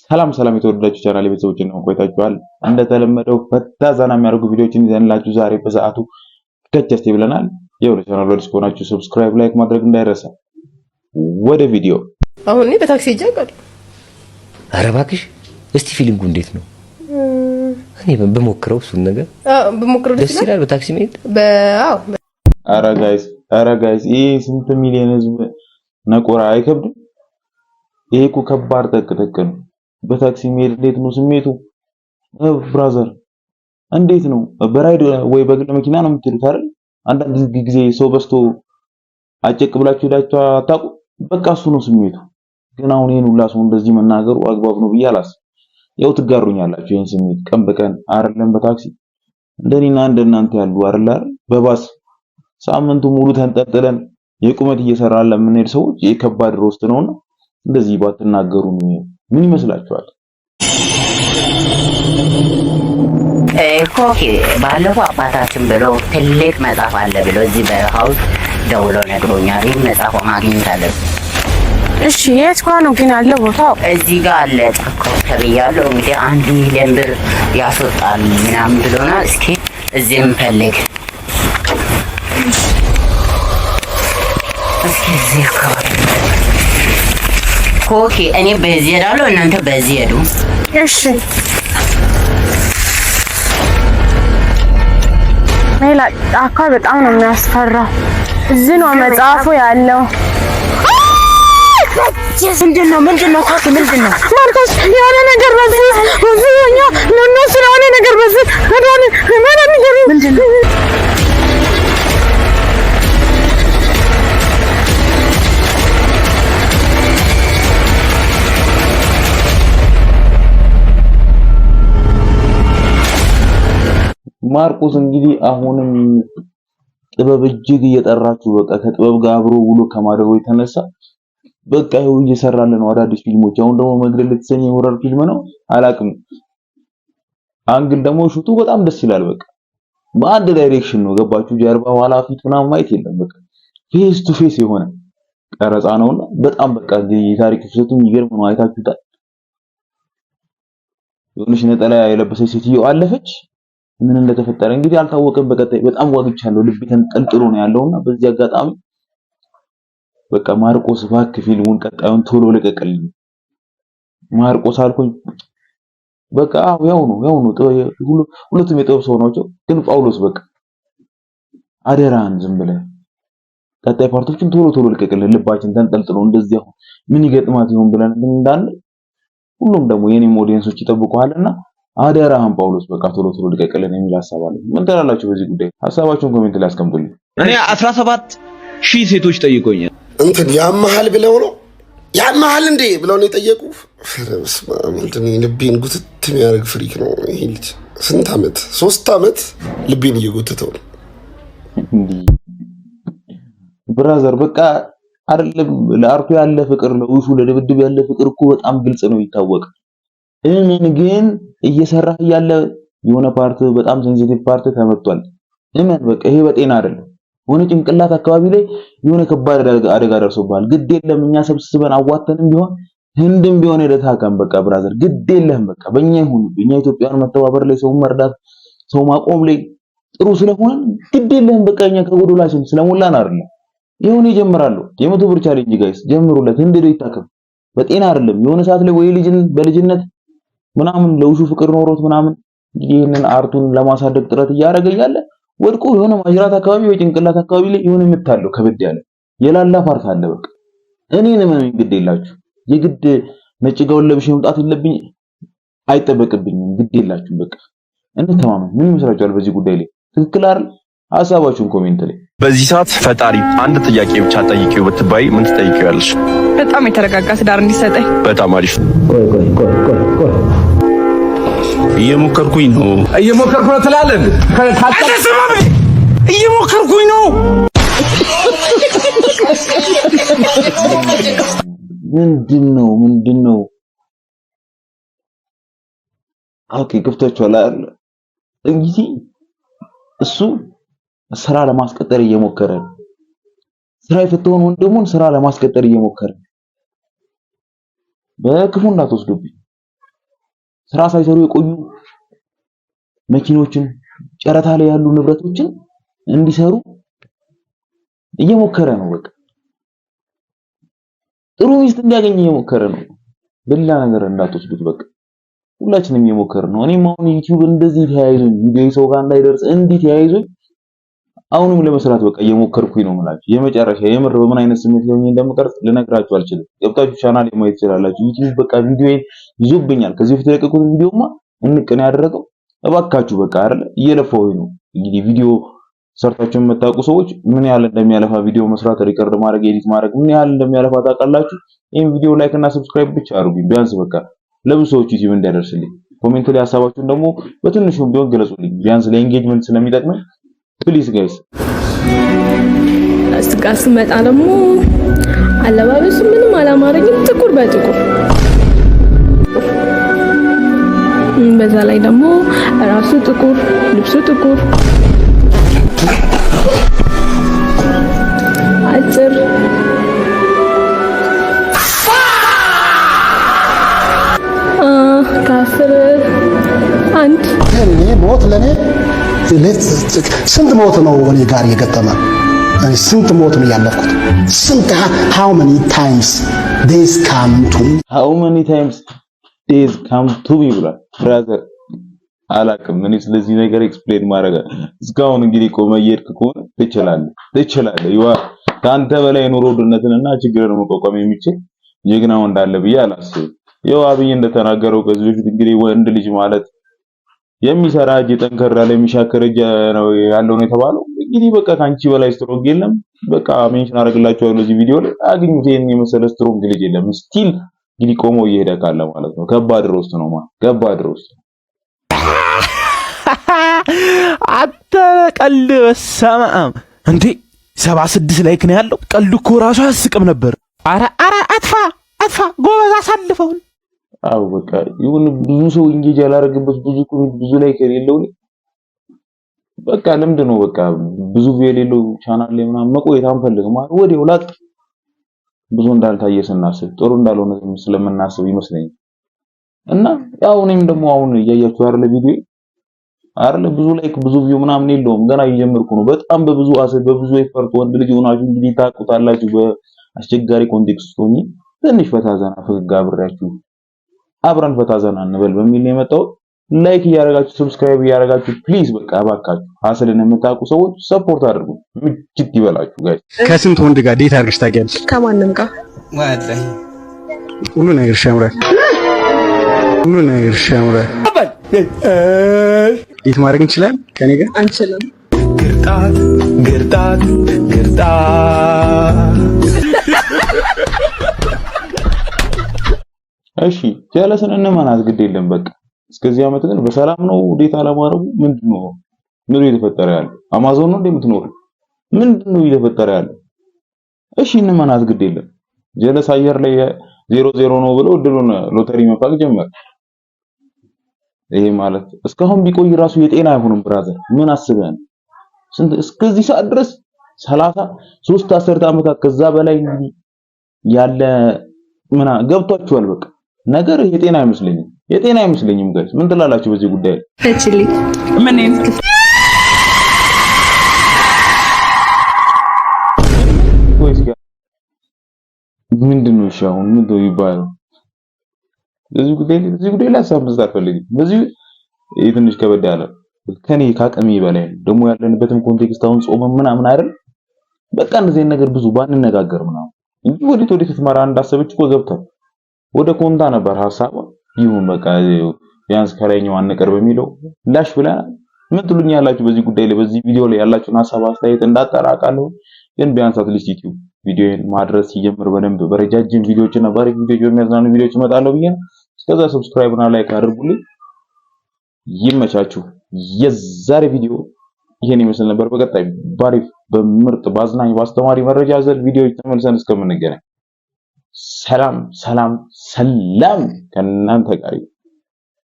ሰላም ሰላም የተወደዳችሁ ቻናል ቤተሰቦች ነው ቆይታችኋል። እንደተለመደው ፈታ ዘና የሚያደርጉ ቪዲዮዎችን ይዘንላችሁ ዛሬ በሰዓቱ ከቸስ ብለናል። ያው ለቻናሉ አዲስ ከሆናችሁ subscribe፣ like ማድረግ እንዳይረሳ። ወደ ቪዲዮ። አሁን እኔ በታክሲ ሄጄ አውቃለሁ። ኧረ እባክሽ እስቲ feeling ኡ እንዴት ነው? እኔ ብሞክረው እሱን ነገር ብሞክረው ደስ ይላል። በታክሲ መሄድ። አዎ። ኧረ guys፣ ኧረ guys፣ ይሄ ስንት ሚሊዮን ህዝብ ነቆራ አይከብድም? ይሄ እኮ ከባድ ጠቅጠቅ ነው። በታክሲ መሄድ እንዴት ነው ስሜቱ? Brother እንዴት ነው? በራይድ ወይ በግል መኪና ነው የምትሄዱት አይደል? አንዳንድ ጊዜ ሰው በዝቶ አጨቅ ብላችሁ ሄዳችሁ አታውቁ? በቃ እሱ ነው ስሜቱ። ግን አሁን ይሄን ሁላ ሰው እንደዚህ መናገሩ አግባብ ነው ብዬ አላስብም። ያው ትጋሩኛላችሁ ይሄን ስሜት ቀን በቀን አይደለም በታክሲ እንደኔና እንደናንተ ያሉ አይደል አይደል በባስ ሳምንቱ ሙሉ ተንጠልጥለን የቁመት እየሰራን ለምንሄድ ሰዎች ይሄ ከባድ roast ነውና እንደዚህ ባትናገሩ ምን ይመስላችኋል? ኮኪ ባለፈው አባታችን ብሎ ትልቅ መጽሐፍ አለ ብሎ እዚህ በረሃ ውስጥ ደውሎ ነግሮኛል። ይህ መጽሐፍ ማግኘት አለብን። እሺ፣ የት ጋ ነው ግን ያለው ቦታው? እዚህ ጋር አለ ጫካ ውስጥ ተብያለሁ። እንግዲህ 1 ሚሊዮን ብር ያስወጣል ምናምን ብሎናል። እስኪ እዚህ እንፈልግ። እስኪ እዚህ አካባቢ ኮኪ፣ እኔ በዚህ ሄዳለሁ፣ እናንተ በዚህ ሄዱ። እሺ ሜላ፣ ጫካ በጣም ነው የሚያስፈራው። እዚህ ነው መጽሐፉ ያለው። ምንድን ነው? ምንድን ነው? ኮኪ ምንድን ነው? ማርቆስ፣ የሆነ ነገር በዚህ በዚህ እኛ ለእነሱ የሆነ ነገር በዚህ ምንድን ነው? ማርቆስ እንግዲህ አሁንም ጥበብ እጅግ እየጠራችሁ በቃ ከጥበብ ጋር አብሮ ውሎ ከማደሩ የተነሳ በቃ ይኸው እየሰራልን ነው አዳዲስ ፊልሞች። አሁን ደግሞ መግደል የተሰኘ የ horror ፊልም ነው አላቅም። Angle ደግሞ shoot ኡ በጣም ደስ ይላል። በቃ በአንድ direction ነው ገባችሁ? ጀርባ፣ ኋላ፣ ፊት ምናምን ማየት የለም። በቃ face to face የሆነ ቀረጻ ነውና በጣም በቃ የታሪክ ፍሰቱ የሚገርም ነው። አይታችሁታል። የሆነች ነጠላ የለበሰች ሴትዮ አለፈች። ምን እንደተፈጠረ እንግዲህ አልታወቀም። በቀጣይ በጣም ጓግቻለሁ። ልቤ ተንጠልጥሎ ነው ያለውና በዚህ አጋጣሚ በቃ ማርቆስ እባክህ ፊልሙን ቀጣዩን ቶሎ ልቀቅልኝ። ማርቆስ አልኩኝ። በቃ ያው ነው ያው ነው። ሁለቱም የጥበብ ሰው ናቸው። ግን ጳውሎስ በቃ አደራህን ዝም ብለህ ቀጣይ part ኦችን ቶሎ ቶሎ ልቀቅልን። ልባችን ተንጠልጥሎ እንደዚህ አሁን ምን ይገጥማት ይሆን ብለን እንዳለ ሁሉም ደግሞ የኔም audience ኦች ይጠብቁሃልና አደራህን ጳውሎስ በቃ ቶሎ ቶሎ ልቀቅልን የሚል ሀሳብ አለ። ምን ትላላችሁ በዚህ ጉዳይ? ሀሳባችሁን comment ላይ አስቀምጡልኝ። እኔ 17,000 ሴቶች ጠይቆኛል። እንትን ያመሃል ብለው ነው ያመሃል እንዴ ብለው ነው የጠየቁ። ኧረ በስመ አብ፣ እንትን ልቤን ጉትት የሚያደርግ freak ነው ይሄ ልጅ። ስንት ዓመት 3 ዓመት ልቤን እየጎተተው ነው። እንዲህ brother በቃ አይደለም ለ art ኡ ያለ ፍቅር ለውሹ ለድብድብ ያለ ፍቅር እኮ በጣም ግልጽ ነው ይታወቃል። እምን ግን እየሰራህ እያለ የሆነ part በጣም sensitive part ተመቷል። እመን በቃ ይሄ በጤና አይደለም። የሆነ ጭንቅላት አካባቢ ላይ የሆነ ከባድ አደጋ ደርሶብሃል። ግድ የለም እኛ ሰብስበን አዋተንም ቢሆን ህንድም ቢሆን ሄደህ ታከም። በቃ brother ግድ የለህም። በቃ በእኛ ይሁን። እኛ ኢትዮጵያውያን መተባበር ላይ ሰው መርዳት ሰው ማቆም ላይ ጥሩ ስለሆነ ግድ የለህም። በቃ እኛ ከጎዶላችን ስለሞላን አይደለም። ይሁን ይጀምራሉ። የ100 ብር challenge guys ጀምሩለት። ህንድ ሄዶ ይታከም። በጤና አይደለም። የሆነ ሰዓት ላይ ወይ ልጅን በልጅነት ምናምን ለውሹ ፍቅር ኖሮት ምናምን ይህንን art ኡን ለማሳደግ ጥረት እያደረገ እያለ ወድቆ የሆነ ማጅራት አካባቢ ወይ ጭንቅላት አካባቢ ላይ የሆነ የምታለው ከበድ ያለ የላላ part አለ። በቃ እኔን እመኑኝ፣ ግድ የላችሁ የግድ ነጭ ጋውን ለብሼ መምጣት የለብኝ አይጠበቅብኝም። ግድ የላችሁ በቃ እንተማመን። ምን ይመስላችኋል በዚህ ጉዳይ ላይ ትክክል አይደል? ሀሳባችሁን comment ላይ። በዚህ ሰዓት ፈጣሪ አንድ ጥያቄ ብቻ ጠይቂው ብትባይ ምን ትጠይቂዋለሽ? በጣም የተረጋጋ ትዳር እንዲሰጠኝ። በጣም አሪፍ። ቆይ ቆይ ቆይ ቆይ ቆይ፣ እየሞከርኩኝ ነው እየሞከርኩ ነው ትላለህ። እየሞከርኩኝ ነው። ምንድን ነው ምንድን ነው? Okay ገብቷችኋል አይደል? እንግዲህ እሱ ስራ ለማስቀጠር እየሞከረ ነው። ስራ የፈታውን ወንድሙን ስራ ለማስቀጠር እየሞከረ ነው። በክፉ እንዳትወስዱብኝ። ስራ ሳይሰሩ የቆዩ መኪኖችን፣ ጨረታ ላይ ያሉ ንብረቶችን እንዲሰሩ እየሞከረ ነው። በቃ ጥሩ ሚስት እንዲያገኝ እየሞከረ ነው። በሌላ ነገር እንዳትወስዱት። በቃ ሁላችንም እየሞከርን ነው። እኔም አሁን ዩቲዩብ እንደዚህ ተያይዞኝ ቪዲዮ ሰው ጋር እንዳይደርስ እንዲህ ተያይዞኝ አሁንም ለመስራት በቃ እየሞከርኩኝ ነው የምላችሁ። የመጨረሻ የምር በምን አይነት ስሜት ላይ ሆኜ እንደምቀርጽ ልነግራችሁ አልችልም። ገብታችሁ ቻናል ማየት ትችላላችሁ። ዩቲዩብ በቃ ቪዲዮ ይዞብኛል። ከዚህ በፊት የለቀቁት ቪዲዮማ እንቅን ያደረገው እባካችሁ በቃ አይደል እየለፋሁኝ ነው። እንግዲህ ቪዲዮ ሰርታችሁ የምታውቁ ሰዎች ምን ያህል እንደሚያለፋ ቪዲዮ መስራት፣ record ማድረግ፣ edit ማድረግ ምን ያህል እንደሚያለፋ ታውቃላችሁ። ይሄን ቪዲዮ like እና subscribe ብቻ አድርጉኝ ቢያንስ በቃ ለብዙ ሰዎች ዩቲዩብ እንዲያደርስልኝ። Comment ላይ ሀሳባችሁን ደግሞ በትንሹም ቢሆን ግለጹልኝ፣ ቢያንስ ለ engagement ስለሚጠቅመኝ please guys። እሱ ጋር ስመጣ ደግሞ አለባበሱ ምንም አላማረኝም። ጥቁር በጥቁር፣ በዛ ላይ ደግሞ ራሱ ጥቁር፣ ልብሱ ጥቁር፣ አጭር። ከ10 1። እኔ ሞት ለኔ ስንት ሞት ነው እኔ ጋር የገጠመ? ስንት ሞት ነው ያለፍኩት? ስንት how many times death come to How many times death come to me ብሏል brother። አላቅም እኔ ስለዚህ ነገር explain ማድረግ። እስካሁን እንግዲህ ቆመ እየሄድክ ከሆነ ትችላለህ፣ ትችላለህ። ይዋ ከአንተ በላይ የኑሮ ውድነትንና ችግርን መቋቋም የሚችል ጀግና ወንድ አለ ብዬ አላስብም። ይኸው አብይ እንደተናገረው ከዚህ በፊት እንግዲህ ወንድ ልጅ ማለት የሚሰራ እጅ፣ ጠንከር ያለ የሚሻከር እጅ ነው ያለው ነው የተባለው። እንግዲህ በቃ ከአንቺ በላይ strong የለም። በቃ mention አደርግላችኋለሁ እዚህ ቪዲዮ ላይ አግኙት። ይሄን የመሰለ strong ልጅ የለም። Still እንግዲህ ቆሞ እየሄደ ካለ ማለት ነው። ከባድ roast ነው ማለት ከባድ roast ነው። አንተ ቀልድ በሰማም እንዴ! 76 like ነው ያለው። ቀልዱ እኮ ራሱ አያስቅም ነበር። አረ አረ አጥፋ አጥፋ ጎበዝ አሳልፈውን። አዎ በቃ ይሁን፣ ብዙ ሰው engage ያላደረገበት፣ ብዙ comment ብዙ like የሌለው በቃ ልምድ ነው። በቃ ብዙ view የሌለው ቻናል ላይ ምናምን መቆየት አንፈልግም። ወዲያው ላጥ ብዙ እንዳልታየ ስናስብ ጥሩ እንዳልሆነ ስለምናስብ ይመስለኛል። እና ያው እኔም ደግሞ አሁን እያያችሁ አይደለ ቪዲዮ አይደለ ብዙ like ብዙ view ምናምን የለውም። ገና እየጀመርኩ ነው። በጣም በብዙ አሰብ በብዙ effort ወንድ ልጅ ሆናችሁ እንግዲህ ታውቁታላችሁ። በአስቸጋሪ context ሆኜ ትንሽ ፈታ ዘና ፈገግ አብሬያችሁ አብረን ፈታ ዘና እንበል በሚል ነው የመጣሁት። Like እያደረጋችሁ subscribe እያደረጋችሁ please በቃ እባካችሁ hustle ን የምታውቁ ሰዎች support አድርጉ። ምችት ይበላችሁ guys። ከስንት ወንድ ጋር date አድርገሽ ታውቂያለሽ? ከማንም ጋር። ሁሉ ነገር ያምራል። ሁሉ ነገር ያምራል። Date ማድረግ እንችላለን ከኔ ጋር? አንችልም። ግርጣት ግርጣት ግርጣት። እሺ ጀለስን እንመናት ግድ የለም በቃ። እስከዚህ ዓመት ግን በሰላም ነው date አለማድረጉ ምንድነው? ምንድነው እየተፈጠረ ያለው? አማዞን ነው እንዴ የምትኖረው? ምንድነው እየተፈጠረ ያለው? እሺ እንመናት ግድ የለም። ጀለስ አየር ላይ 0-0 ነው ብለው እድሉን ሎተሪ መፋቅ ጀመር። ይሄ ማለት እስካሁን ቢቆይ ራሱ የጤና አይሆንም። Brother ምን አስበህ ነው? ስንት እስከዚህ ሰዓት ድረስ 33 አስርተ ዓመታት ከዛ በላይ እንግዲህ ያለ ምና ገብቷችኋል። በቃ ነገር የጤና አይመስለኝም፣ የጤና አይመስለኝም። Guys ምን ትላላችሁ በዚህ ጉዳይ ላይ? ፈችልኝ። ምን? ወይስ ምንድን ነው? እሺ አሁን ምንድን ነው የሚባለው? በዚህ ጉዳይ ላይ ሀሳብ መስጠት አልፈልግም። በዚህ ይሄ ትንሽ ከበድ ያለ ከኔ ከአቅሜ በላይ ነው። ደግሞ ያለንበትም context አሁን ጾም ምናምን አይደል? በቃ እንደዚህ አይነት ነገር ብዙ ባንነጋገር ምናምን እንጂ ወዴት ወዴት ትመራ እንዳሰበች እኮ ገብቷል። ወደ ኮንታ ነበር ሀሳቧ። ይሁን በቃ ቢያንስ ከላይኛው አንቀር በሚለው ላሽ ብለናል። ምን ትሉኛላችሁ በዚህ ጉዳይ ላይ? በዚህ ቪዲዮ ላይ ያላችሁን ሀሳብ አስተያየት እንዳጠራቃለሁ። ግን ቢያንስ at least ዩቲዩብ ቪዲዮን ማድረስ ሲጀምር በደንብ በረጃጅም ቪዲዮዎች እና ባሪፍ ቪዲዮዎች በሚያዝናኑ ቪዲዮዎች እመጣለሁ ብዬ ነው። እስከዛ subscribe እና like አድርጉልኝ። ይመቻችሁ። የዛሬ ቪዲዮ ይሄን ይመስል ነበር። በቀጣይ ባሪፍ በምርጥ በአዝናኝ በአስተማሪ መረጃ አዘል ቪዲዮዎች ተመልሰን እስከምንገናኝ ሰላም ሰላም ሰላም ከእናንተ ጋር ይሁን።